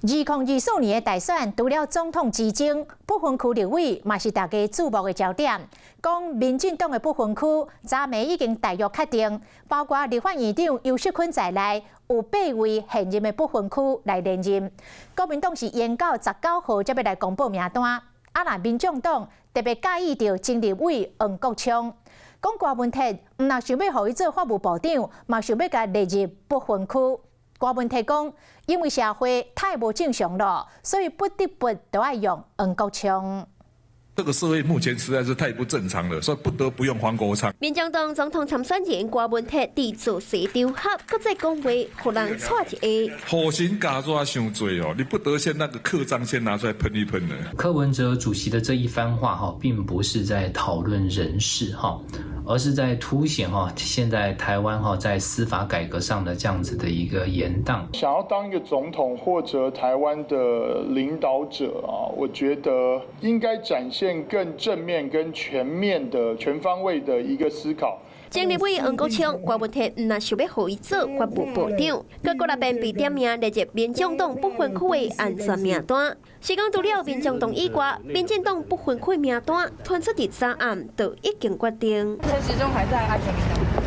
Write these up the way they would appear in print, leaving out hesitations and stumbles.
2024年的大選，除了總統之爭，不分區立委嘛是大家注目的焦點。講民進黨的不分區，昨暝已經大約確定，包括立法院長游錫堃在內，有八位現任的不分區來連任。國民黨是延到19號才欲來公布名單。啊，若民眾黨特別佮意著前立委黃國昌，講柯文哲毋但想欲予伊做法務部長，嘛想欲共伊列入不分區。柯文哲講，因為社會太無正常了，所以不得不都愛用黃國昌。這個社會目前實在是太不正常了，所以不得不用黃國昌。民進黨總統參選人柯文哲佇造勢場合，閣再講話，予人掣一下。火星加抓傷濟哦，你不得先那個刻章先拿出來噴一噴呢？柯文哲主席的這一番話哈，並不是在討論人事哈，而是在凸顯哈，現在台灣哈在司法改革上的這樣子的一個延宕。想要當一個總統或者台灣的領導者啊，我覺得應該展現更正面、跟全面的、全方位的一個思考。前立委黃國昌、柯文哲毋但想欲予伊做法務部長，閣閣內邊被點名列入民眾黨不分區的安全名單。是講除了民眾黨以外，民進黨不分區名單傳出佇昨暗就已經決定。陳時中還在安全名單。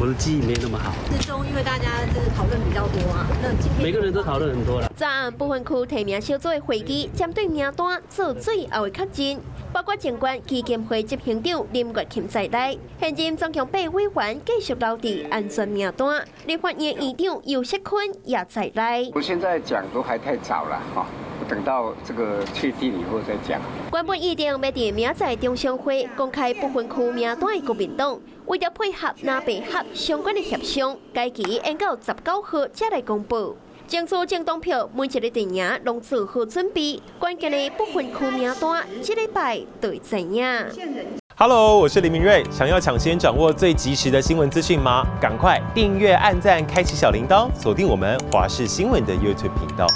我的記憶沒那麼好。之中，因為大家就是討論比較多啊，那今天每個人都討論很多啦。昨暗不分區提名小組的會議，針對名單做最後的確認，包括前關基金會執行長林月琴在內，現任中常會委員繼續留佇安全名單，立法院院長游錫堃也在內。我現在講都還太早了哈，等到這個確定以後再講。原本預定欲佇明仔中常會公開不分區名單的國民黨，為著配合藍白合相關的協商，改期延到19號才來公布。爭取政黨票，每一個陣營攏做好準備。關鍵的不分區名單，這禮拜就會知影。 Hello，我是林明睿，想要搶先掌握最及時的新聞資訊嗎？趕快訂閱、按讚、開啟小鈴鐺，鎖定我們華視新聞的 YouTube 頻道。